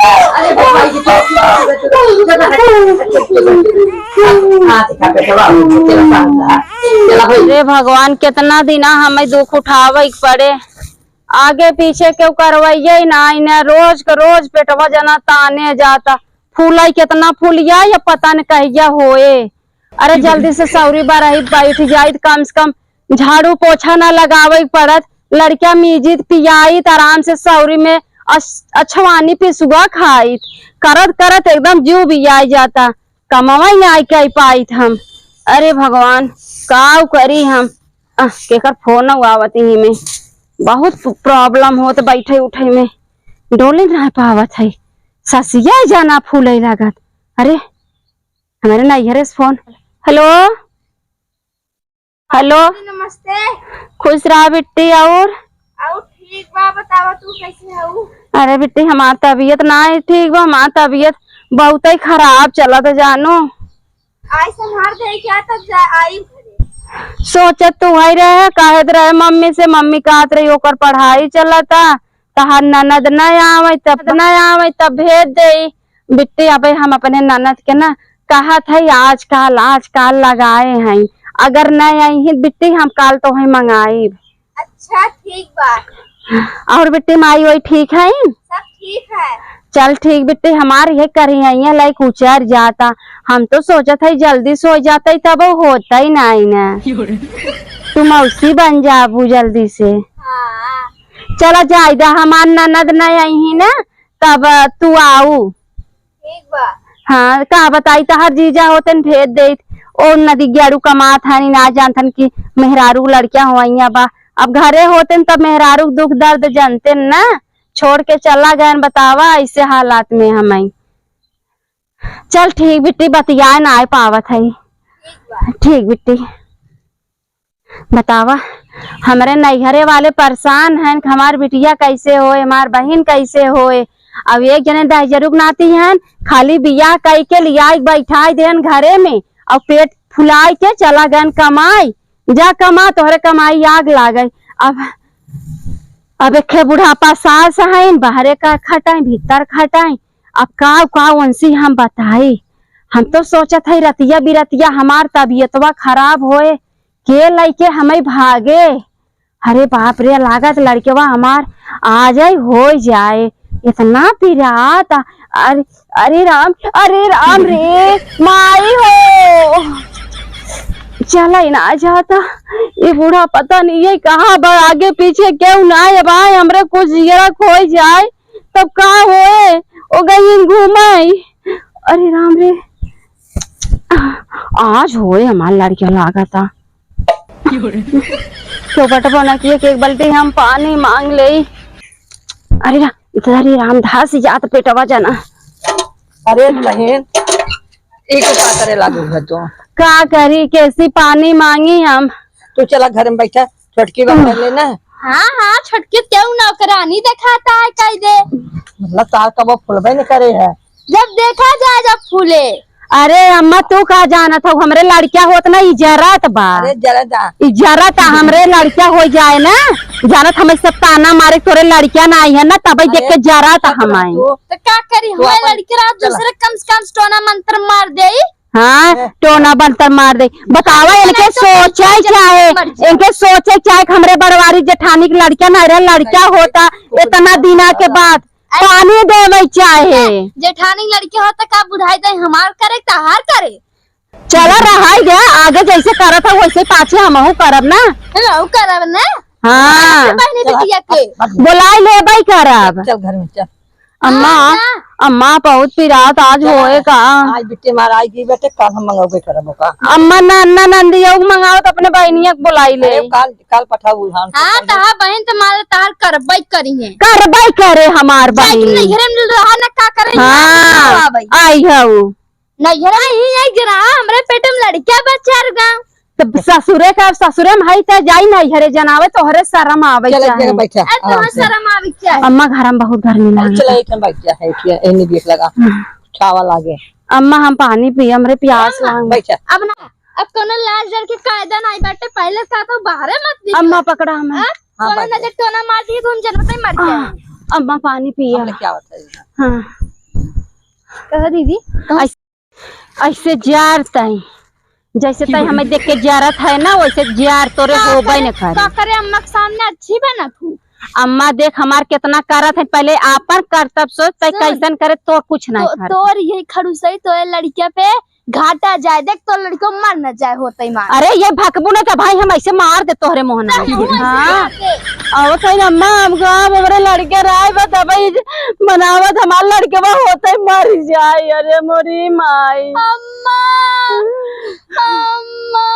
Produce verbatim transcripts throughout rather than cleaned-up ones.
अरे भगवान, केतना दिना हमें दुख उठावे के पड़े, आगे पीछे केहू करवइये ही नाहीं, न रोज के रोज पेटवा जना ताने जाता। फूलाई केतना फूलिया, या पता न कहिया होए। अरे जल्दी से सौरी बरही बैठ जाइत, कम से कम झाड़ू पोछा ना लगावे के पड़त, लड़किया मीजित पियाइत आराम से सौरी में अस-, अछवानी पिसुआ खाइत, करत करत एकदम जीव बियाई जाता, कमवा ही नाई कई पाइत हम। अरे भगवान, काउ करी हम? अह, केकर फोन आवत ही में, बहुत problem होत बैठे उठे में, डोले ना पावत है, ससिया जाना फूले लागत। अरे हमरे नैहरे से फोन। हेलो, हेलो। नमस्ते। खुश रहा बिट्टी। और? और ठीक बा, बतावा तू कैसे हऊ? अरे बिट्टी, हमार तबीयत ना है ठीक बा, हमार तबीयत बहुते खराब चलत है जानू। आई संभार दे क्या तब जा आई घरे। सोचत तू वही रहे, कहत रहे मम्मी से, मम्मी कहत रही ओकर पढ़ाई चलता, तहार ननद न आवे तब, न आवे तब भेज देई। बिट्टी, अबे हम अपने ननद के ना कहत है आजकल, आजकल लगाए हैं, अगर न आई ही बिट्टी हम काल तोहई मंगाई। अच्छा ठीक बा। और बिट्टी माई वही ठीक है? सब ठीक है। चल ठीक बिट्टी, हमार ये करी है, ये लाइक उचर जाता, हम तो सोचत है जल्दी सो जाता ही तब होता ही नहीं ना। तू मौसी बन जाबू जल्दी से। हाँ। चला जाए दा, हमार ननद नहीं आई ही ना, तब तू आऊ। ठीक बा। हाँ, का बताई, तहार जीजा होतन भेज देत। ओ नदी ग्यारू कमात हनी, ना जानतन कि मेहरारू लड़किया होइया बा। अब घरे होतन तब मेहरारू दुख दर्द जनतन ना, छोड़ के चला गयन, बतावा ऐसे हालात में हमई। चल ठीक बिट्टी, बतियाए ना आए पावत है। ठीक बा। ठीक बिट्टी। बतावा, हमरे नैहरे वाले परेशान हैं कि हमार बिटिया कैसे होए, हमार बहिन कैसे होए। अब एक जने दहिजरू के नाती हैं, खाली बियाह कई के लियाई के बैठाई देन घरे में, और पेट फुलाई के चला गन कमाई। जा कमा, तोहरे कमाई आग लागे। अब, अब एक बुढ़ापा सास हैं, बाहरे का खटाई, भीतर खटाई। अब का, का उनसे हम बताई? हम तो सोचत है रतिया बिरतिया हमार तबियतवा खराब होए, के लइके हमें भागे। अरे बाप रे, लागत लड़कवा हमार आ जाए, हो जाए, इतना पिरात। अरे, अरे राम, अरे राम रे, माई हो, चला ही ना जाता। ये बूढ़ा पता नहीं है कहाँ बा, आगे पीछे क्यों ना है भाई, हमरे कुछ जियरा खो जाए तब का होए, ओ गई घूमाई। अरे राम रे, आज होए हमार लड़किया लागता। चौपट बना किए कि एक बाल्टी हम पानी मांग लेई। अरे रा-, अरे राम, धास जात पेटवा जना। अरे बहिन, ई को का करे लागू है तू? का करी, कैसी पानी मांगी हम? तू चला घर में बैठा, छोटकी बात कर लेना। हाँ, हाँ, छोटकी तेऊ नौकरानी देखाता है, कह दे। मतलब, तार कबो फुलबे नहीं करे है। जब देखा जाए, जब फूले। अरे अम्मा, तू का जानत हऊ, हमरे लड़किया होत ना, ई जरत बा। अरे, जरा जा। ई जरत आ, हमरे लड़किया हो जाए ना, जानत हमें सब ताना मारे, तोरे लड़किया ना आई है ना, तबे देख के अरे, जरत चुप रह हमाई। तू। तो का करी, तू हमारे अपन लड़की रहा, चला। दूसरे कम से कम टोना मंत्र मार देई। हाँ, ए। टोना मंत्र मार दे। बतावा, इनके सोचे क्या है? इनके सोचे क्या है कि हमरे बड़वारी जेठानी के लड़किया ना रहे, लड़किया होता इतना दिना के बाद पानी देवे चाहे। जेठानी लड़की होता का बुढ़ाई दे हमार करे, तहार करे। चला रहाई दे, आगे जैसे करत है वैसे पाछे हमहू करब ना। हमहू करब ना। हाँ। बहनी बिटिया के। बोलाई लेबई करब। चल घर में चल। अम्मा, हाँ, हाँ। अम्मा, बहुत पिरात आज होए का? आज बिट्टी मार आई गई बेटे, काल हम मंगौबे करब ओका। अम्मा, ना, ना, नंदिया के मंगाओ तो अपने बहनिया के बुलाई ले। अरे, काल, काल पठाऊ, हाँ, हाँ, पठाऊ। तहार बहन तो मारे तहार करबई करी है। करबई करे हमार बहन। नैहरे में रहा ना, का करे? हाँ, आई हऊ। नैहरे में ही आई जना, हमरे पेट में लड़किया बा चार गा। तब ससुरे का, ससुरे में हई त जाई नैहरे जनावे, तोहरे शरम आवे चल, एक जगह चाहे। बैठा, अरे, तोहरे आराम से। शरम आवे चाहे। अम्मा, घर में बहुत गर्मी लागे। चला, एक हम बैठ जा, है, एक, एनी देख लगा। हाँ। छावा लागे। अम्मा, हम पानी पी, हमरे प्यास लागे। बैठा। अब ना, अब कोनो लाज डर के कायदा नहीं बाटे, पहले का तो बाहरे मत निकल। अम्मा, पकड़ा हमें। हाँ? हाँ, कोनो बैठ जा। नजर टोना मार दी तो हम जनते मर जाए। हाँ, अम्मा, पानी पिया। हमने क्या बताया? हाँ। कहा दीदी? कहाँ? ऐस-, ऐसे जार तई, जैसे तई हमें देख के जारत है ना, वैसे जार तोरे का होबे करे, न करे। का करे, अम्मा के सामने अच्छी बनत हूँ। अम्मा देख हमार कितना करत है, पहले आपन करतब सोच, तई सुन, कैसन करे, तोर कुछ नहीं तो, करे। तोर यही खड़ूसई तोरे लड़किया पे घाटा जाए, देख तोर लड़को मर न जाए होते मार। अरे ये भकबू न तो भाई हम ऐसे मार दे तोहरे मोहना। हाँ। और कहीं अम्मा हमको हम हमरे लड़के राय बा तबई मनावत हमार लड़के बा होते मर जाए। अरे मोरी माई। अम्मा, अम्मा।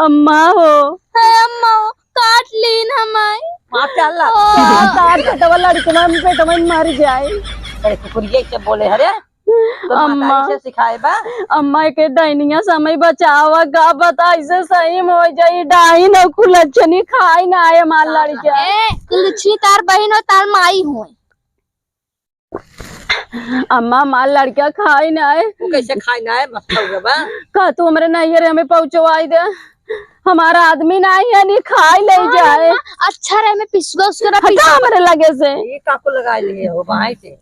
अम्मा हो। हे अम्मा, काट लीन हमाई। माँ चल। ओ। तार पेटवा लड़कवा में पेटवा में मर जाए। अरे कुकुरिया से बोले हरे। तो अम्मा। मातारी से सिखाए बा। अम्मा के डाइनिया समय बचावा का पता ऐसे सही में हो जाई। डाइन और कुलच्छनी खाई ना आए हमार लड़का। ए, कुलच्छनी तार बहिन हो, तार माई होई। अम्मा, हमार लड़का खाई ना है। वो कैसे खाई ना है? मत खाओगे बा। का तू हमरे नैहर हमें पहुँचवाई दे? हमारा आदमी ना है, नहीं खाई ले हाँ, जाए। अम्मा, अच्छा रहे, मैं पिसुआ उसको ना हटा पिसुआ। हमरे लगे से। ये काको लगा लिए हो भाई से।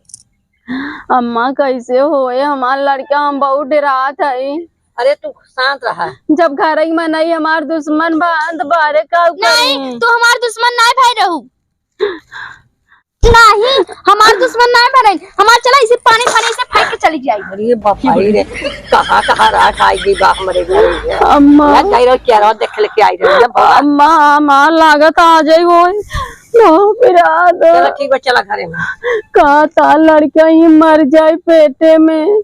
अम्मा, कैसे होए हमार लड़का? हम बहुत डेरात है। अरे तू शांत रहा। जब घर में नहीं हमार दुश्मन बा, त बाहरे का नहीं, करी? तू हमार दुश्मन नहीं भाई रहू। नहीं, हमार दुश्मन नाय बने। हमार चला इसे पानी पानी से फेंक के चली जाई। अरे बाप रे, कहाँ कहाँ राख आई गई बा हमरे घर में। अम्मा। यार, जाई रहो, क्या रहो, देख लेके आई रहो, जा बाबा। अम्मा, अम्मा, लागत आ जाई वो। बाप रे, आ दो। चलो ठीक बा, चला घरे में। का ता लड़का ही मर जाए पेटे में।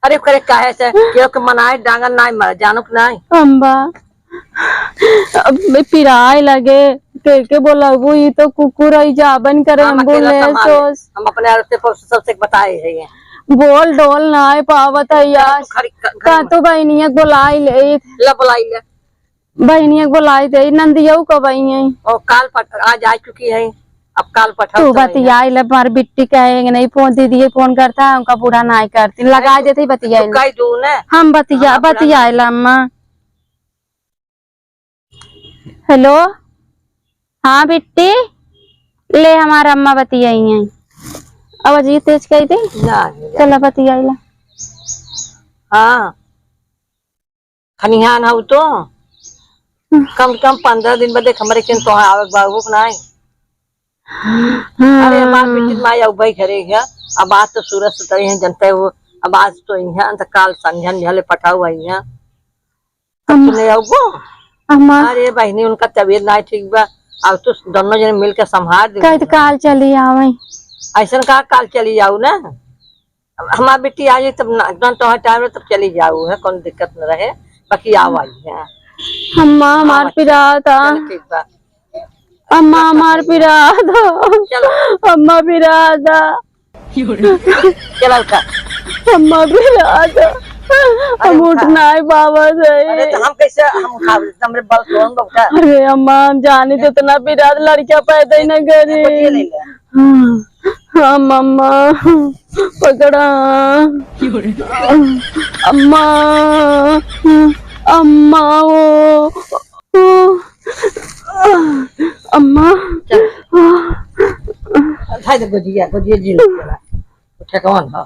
अरे करे काहे से केहू के मनाए डांगर नाय मर, जानू के नाय। अम्बा, अब मैं पिराए लगे, के के बोलाबू, ई तो कुकुर आई जाबन करे, हम अकेला एम्बुलेंस संभाले। होस। हम अपने आदत से पशु सबसे बताए है ये। बोल डोल नाय पावत है यार। तू खड़ी क-, का तू बहनिया के बोलाई ले? ला बोलाई ले। बहिनिया के बोलाई दे, नंदियऊ कब आई हैं? ओ, काल पट-, आज आ चुकी है, अब काल पठाओ तू तो बतियाई ले, हमार बिट्टी कहे कि नहीं, फोन दीदी फोन करता है, उनका बूढ़ा नाय करती, लगाई देते ही बतियाई ले। कह दू ने। हम बतिया-, हाँ, बतियाई ले अम्मा। हेलो, हाँ बिट्टी, ले हमार अम्मा बतियाई हैं। आवाज ये तेज कही दे। ना, ना। चला बतियाई ले। हाँ। खनिहान हऊ तो? हम्म। कम से कम पन्द्रह दिन बाद देख हमरे किन तोहार आवक बा, आवक नाई। हम्म। अरे हमार बेटी माई अउबे घरे है। अब आज तो सूरज सुतई है, जनते हो। अब आज तो इहाँ, त काल संझन झले पठाऊ आई है। तब अम्मा। तू नहीं अउबो? अम्मा। अरे बहिनी, उनका तबीयत नाई ठीक बा। अब तू दोनों जने मिल के संभाल दे। कह तो काल चली आवई। ऐसन का काल चली आऊ ना? हमार बेटी आ जाई तब ना, जौन तोहर टाइम रहे तब चली जाऊ है, कौन दिक्कत न रहे, बाकी आव आई है। अम्मा, हमार आवा, पिरात आ। चल ठीक बा। अम्मा, हमार पिरात आ। चलो। अम्मा, पिरात आ। चलो उठा। अम्मा, पिरात आ। अरे हम उठ उठा। नाई पावत है। अरे तो हम कैसे हम उठा, हमरे बल कौन बा उठा? अरे अम्मा, हम जानी तो इतना पिरात लड़का पैदा ही ना करी। गोदिया ले ले। हाँ, हाँ, मम्मा, पकड़ा। अम्मा, अम्मा, ओ, अम्मा। चल। उठाई दे गोदिया, गोदिया जी ले चला। उठा कौन हो?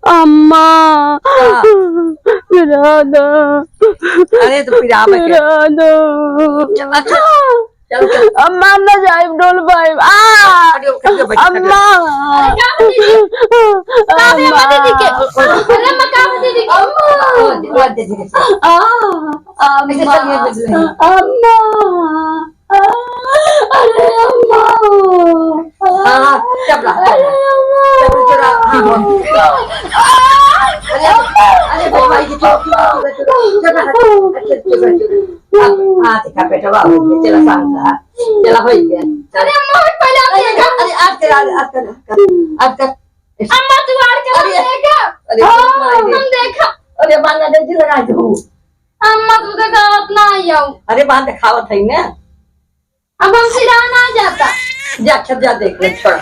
अम्मा। का? मेरा दो। अरे, तो फिर आप बैठे। मेरा दो। चल, अच्छा। चल, चल। अम्मा, ना जाइब, डोल पाइब। आ! खड़ी हो, खड़ी हो, बैठ, खड़ी हो। अम्मा। अरे, का हो दीदी? का हो अम्मा। दीदी के? अरे, अम्मा, का हो दीदी के? अम्मा। ओ, ओ, दीदी के। आ, अम्मा। ऐसे चलिए, बैठ ले। अम्मा। अरे अम्मा। हाँ, हाँ, चुप रह, चुप रह। अरे अम्मा। चुप रह, चुप रह, हाँ, हाँ। अरे, अरे, अरे, भाई, चुप, चुप, चुप, चुप रह, चुप रह, चुप रह। अब, हाँ, देखा, बेटा, वाह, हो गया, चला, शांत रहा। चला, हो गया। चला। अरे अम्मा, पहले आप अरे, देखा। अरे, आज कर, आज, आज कर, आज कर, आज कर। अम्मा, तू आड़ के अरे, देखा। अरे, हाँ, अरे, हम देखा। अरे, बांधा दे, जी लगा दो। अम्मा, तू तो गावत ना आई हो। अरे, बांध दिखावत है ना। अब हमसे रहा ना जाता। जा, अच्छा, जा देख ले, छोड़ा।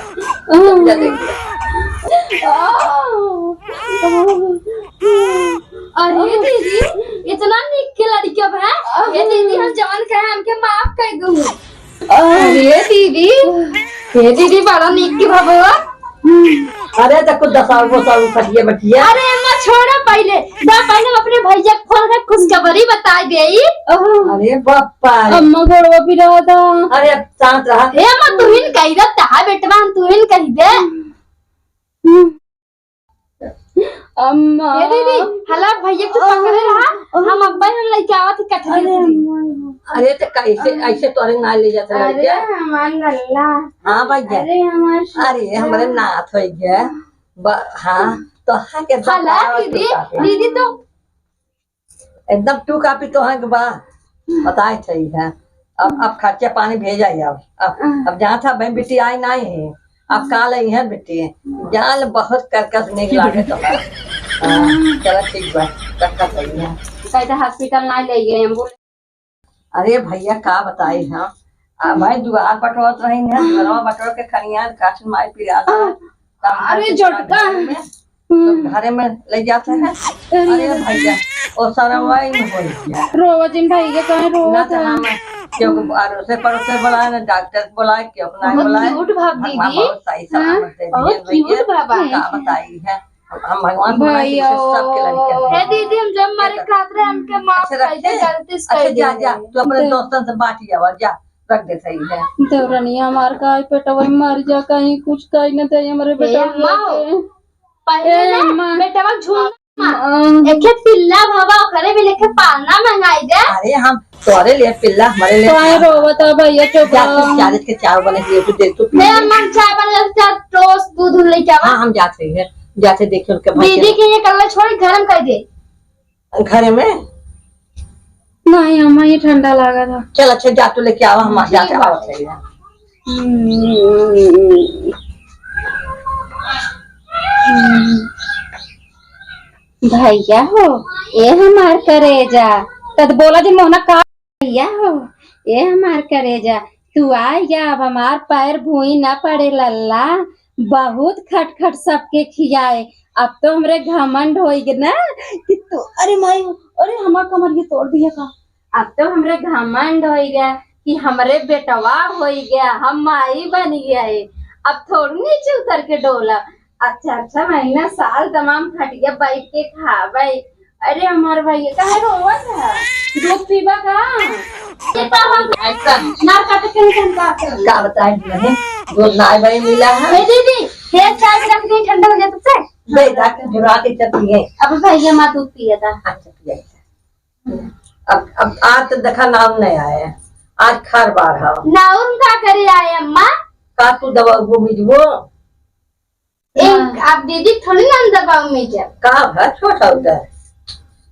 हम्म। जा देख ले। अरे दीदी, इतना निक के लड़किया बा। ये दीदी, हम जवन कहे, हमके माफ कर दू। अरे दीदी, हे दीदी, बड़ा निक के बा। अरे तो कुछ दसाऊ बोसाऊ खटिया बटिया। अरे अम्मा, छोड़ा पहिले। जा पहिले हम अपने भैया के फोन कर खुशखबरी बताइ देई। ओहो। अरे बापा रे। अम्मा गोड़वा पिरात। अरे अब शांत रहा। ए अम्मा, तू ही न कही दे, तहा बेटवा हम तू ही न कही दे। अम्मा। ए दीदी, हला भैया के तू पकड़े रहा, हम अब्बा हम लइके आवत ही कटरी अरे उटरी। अम्मा। अरे तो कैसे ऐसे तोरे ना ले जात रहे अरे क्या? हमार लल्ला। हाँ भैया। अरे हमार अरे हमरे नाथ होइ गया। ब-, हाँ, तो हाँ के हला दबाव दीदी, टूटा के। दीदी तो एकदम टू कॉपी तो हाँ के बा। बताए थे है। अब, अब खर्चा पानी भेजा ही अब। अब, अब जहाँ था बहन बेटी आई नहीं है। अब काल आई है बेटी। जान बहुत करकस निक लागे तो है। हाँ, चलो ठीक बा। रखा सही है। कहते हॉस्पिटल ना ले गए एम्बुलेंस। अरे भैया का बताई हम। आ, भाई दुआर बटोरत रही है, दुआरवा बटोर के खनियान काठिन माई पिरात है। अरे जोटका। तो घरे में ले जाते हैं। अरे भैया, ओ सारा वही में हो गया। रोवा जिन भैया, काहे ना रोवा तो था? हम क्यों आरोसे पड़ोसे बुलाए ना, डॉक्टर बुलाए, क्यों ना बहुत बुलाए। Cute भाव भगवान दीदी। बहुत सही हाँ, सलामत दे बहुत दिए भैया। Cute भाव है। का बताई है, हम भगवान को मनाई भैया। सबके लड़के हैं। हे दीदी, हम जब मरे खातिर हमके माफ अच्छा, कर दे, रखते हैं? गलती से अच्छा, कर जा, दे। जा, तू अपने दे। दोस्तन से बांट जावा, जा, रख दे सही है। देवरनिया हमार का पेटवा में मर जा, कहीं कुछ कहीं न दे हमरे हे बेटवा अम्मा, के। पहिले ए ना अम्मा। बेटवा झूम अम्मा। एके पिल्ला भवा, ओकरे भी लेके पालना मंगाई दे। अरे हम तोरे लिए पिल्ला, हमारे लिए काहे रोवत है भैया, चुप जा, रहो। तू चाय के चाय बने दिए, तू दे, तू पी मैं ले। अम्मा चाय बना ले, चाय टोस्ट दूध उध लेके आवा। हाँ, हम जाते हैं, जाते देखिए उनके भाई दीदी के। के ये कल्ला छोड़ गरम कर दे। घरे में? नहीं अम्मा, ये ठंडा लगा था। चल अच्छा, जा तू लेके आवा, हम ठीक जाते बा। आवत है। हम्म। भैया हो, ए हमार करेजा, तद बोला जे मोहना का भैया हो, ए हमार करेजा, तू आइ गया, अब हमार पैर भूई ना पड़े लल्ला, बहुत खटखट सबके खियाए, अब तो हमरे घमंड होई गे ना कि तू, अरे माई, अरे हमार कमर ये तोड़ दिया का? अब तो हमरे घमंड होई गया कि हमरे बेटवा होई गया, हम माई बन गए, अब थोड़ी नीचे उतर के डोला। अच्छा, अच्छा, महीना साल तमाम खटिया बैठ के खाबै। अरे हमार भैया, काहे रोवत है? दूध पीबा का? ये पापा, नार काटे के निकल बात कर। का बताए नहीं, दूध ना भाई मिला है। ए दीदी, ये चाय रख दी, ठंडा हो जाता है। बेटा, बुला के चल पिए। अब भैया माँ दूध पिए था। अच्छा, पिए। अब, अब आज तो देखा नाम नहीं आया, आज खार बार है। नाउर का करे आए अम्मा? का तू दवा वो मिलवो? ए, हाँ। आप दीदी थोड़ी ना दबाव में जा। का भा छोटा होता है?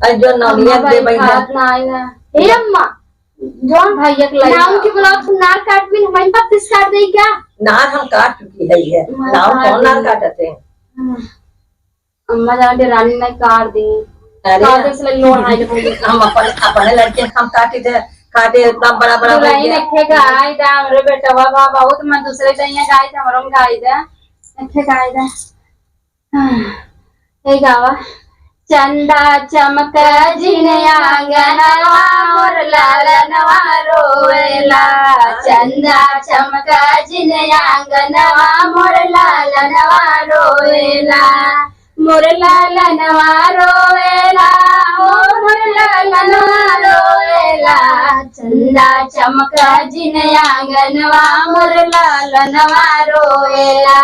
अरे जो नौनिया अम्मा दे भाई भाई खात ना आएगा। ए अम्मा, जौन भैया के लड़का। नाम के बुलाओ, तुम नार काट भी हमारे पास किस काट देगी क्या? नार हम काट चुकी है ये। हमारे नाम काट कौन नार देगी। काटते हैं? हम्म। अम्मा जान के रानी नहीं काट दी। अरे काट दे इसलिए लोन आए थे। हम अपन, अपने लड़के हम काटे थे, काटे इतना बड़ा बड़ा हो दुल्हन गया। देखे गाय दा, हमरे बेटवा बा, बहुत मन दूसरे दइया गाय दा, हमरो में गाय दा। देखे गाय दा। हे गावा। चंदा चमक जिन आंगनवा, मोर लालनवा रोवेला। चंदा चमक जिन आंगनवा, मोर लालनवा रोवेला। मोर लालनवा रोवेला, ओ मोर लालनवा रोवेला। चंदा चमक जिन आंगनवा, मोर लालनवा रोवेला।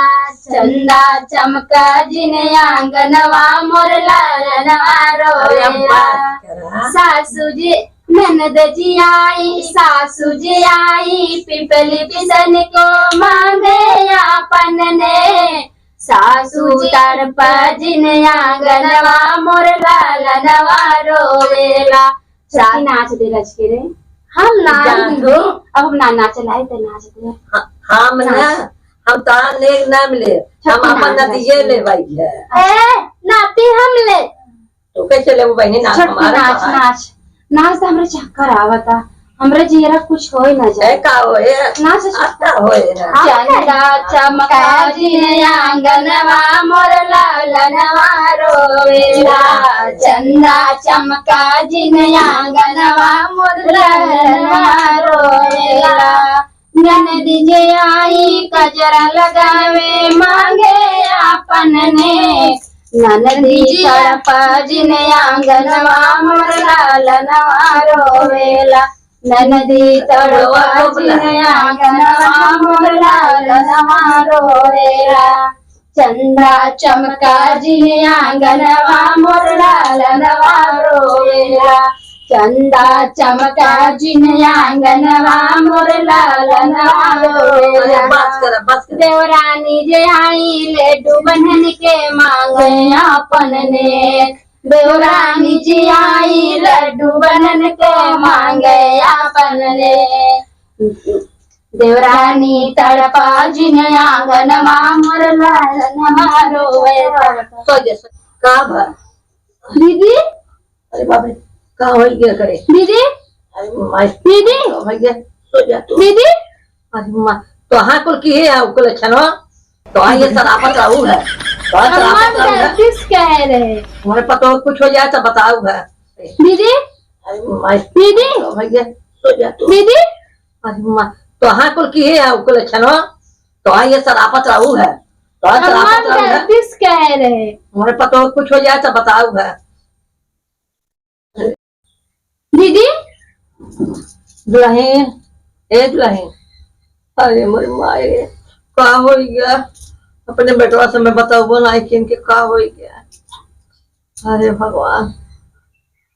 चंदा चमक जिन आंगनवा, मोर लालनवा अरे हम रोवेला। बात करा। सासू जी, ननद जी आई, सासू जी आई, पिपली पिसन को मांगे आपन ने। सासू तड़प जिन आंगनवा, मोर लालनवा रोवेला। छोटकी नाच दे रच के रे। हम नाच जा दे। दो। अब हम ना नाचे लाई ते नाच दे। ह-, हम ना, नाच। हम तो नेग ना मिले। छोटकी हम अपन नाच, नतिये नाच। ले भाई है। ए, नाती हम ले। तो कैसे लेबू बहिनी, नाच छोटकी हमारा नाच, कहाँ है? नाच, नाच तो हमरे चक्कर आवता, हमरे जियरा कुछ होए ना जाए। ए, का होए? नाच छोटकी। आता होए ना। चंदा चमका जिन आंगनवा, मोर लालनवा रोवेला। चंदा चमका जिन आंगनवा, मोर लालनवा रोवेला। ननद जे आई कजरा लगावे, मांगे पनने। ननदी तड़पा जिन आंगनवा मोर लालनवा रोवेला। ननदी तड़पा जिन आंगनवा मोर लालनवा रोवेला। चंदा चमका जिन आंगनवा मोर लालनवा रोवेला। चंदा चमका जिन आंगनवा मोर लालनवा रोवेला। अरे बस कर, बस कर। देवरानी जे आई लड्डू बनन के मांगे आपन ने। देवरानी जी आई लड्डू बनन के मांगे आपन ने। देवरानी तड़पा जिन आंगनवा मोर लालनवा रोवेला। सो जा, सो। का भा? दीदी। अरे बाप रे, का होइ गया करे? दीदी। अरे माई। दीदी। का होइ गया? सो जा तू। दीदी। अरे माँ, तो हाँ कुल की है, हाँ कुल अच्छा ना? तो हाँ ये शराफत रहू है। तो हाँ अम्मा शराफत रहू है। गलती से कह रहे। तुम्हारे पता हो कुछ हो जाए तो बताऊ है। दीदी। अरे माई। दीदी। तो भैया, सो जा तू। दीदी। अरे माँ, तो हाँ कुल की है, हाँ कुल अच्छा ना? तो हाँ ये शराफत रहू है। तो हाँ अम्मा शराफत रहू है। गलती से कह रहे। तुम्हारे पता हो कुछ हो जाए तो बताऊ है। दीदी। दुलहिन, ए दुलहिन, अरे मोर माई रे, का होइ गया? अपने बेटवा से मैं बताउबो नाहीं कि इनके का होइ गया। अरे भगवान,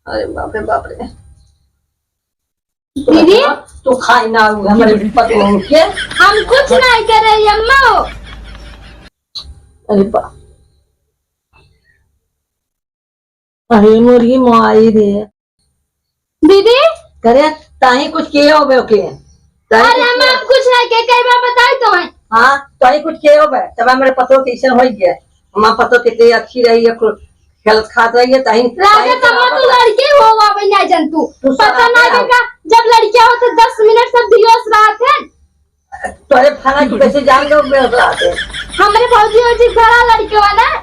अरे बाप रे बाप रे। दीदी। तू खाई ना, हमरे पतोह के। हम कुछ नाहीं करे अम्मा। अरे बाप। अरे मोरी माई रे। दीदी। करे, ताही कुछ किए होबे ओके। ताही अरे कुछ हम किए। आप कुछ ना के, कई बार बताई तो है। हाँ, ताही कुछ किए होबे। तब हमरे पतोह के ऐसन होइ गया। हमार पतोह कितनी अच्छी रही है, कुल खेलत खात रही है, ताही, राजा ताही तम्मा तू लड़के हो, बाबा ना जन तू। तू पता ना के का, जब लड़कियां हो तो दस मिनट सब दिवस रात है। तोरे खाना की कैसे जान लो, मैं रात है। हमरे भौजी, भौजी घरा लड़के वाला।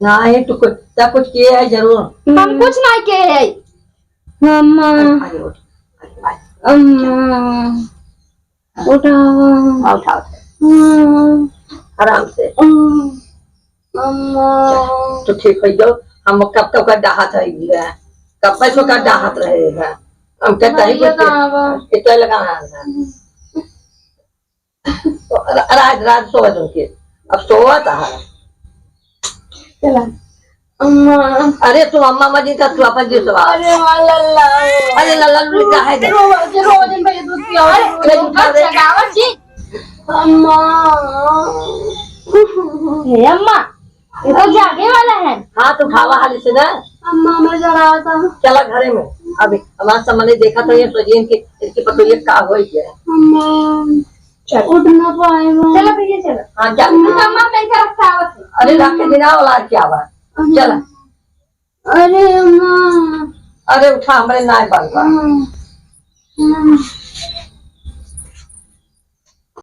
नाहीं, तू कुछ, तब कुछ किए है जरूर। हम कुछ ना किए है। अम्मा। अरे, उठ। अरे, अरे। अम्मा। उठाओ। हाँ, उठाओ। अम्मा। आराम से। अम्मा। अम्मा। तो ठीक हो जाओ। हम कब, कब का डाहत है ये? कब पैसों का डाहत रहे हैं? हम कहते हैं भैया कुछ कहाँ बा? इतना लगा है। रा-, राज, राज सोवत उनके। अब सोवत है। चला। अम्मा। अरे तू अम्मा मत जी, तू अपन जी सोवा। अरे माँ लल्ला। अरे लल्ला लुल्ली का है दे। रो, रो, रो, दिन भैया दूध पियाओ, अरे, दूध पियाओ, अच्छा, दूध। गावा जी। अम्मा। हे अम्मा, ये तो जागे वाला है। हाथ उठावा हाली से ना। अम्मा, मैं जरा था। चला घरे में। अभी हमारा सामने देखा तो ये सोचिए कि इसकी पतोहिया का हो गया। अम्मा। चल। उठ ना पाएगा। चलो भैया, चलो। हाँ, चल। अम्मा, मैं इधर रखता आवत हूँ। अरे, रख के दिना वाला क्या बात? अम्मा। चल। अरे, अम्मा। अरे, उठा, हमरे नाय बाल बा। अम्मा। अम्मा।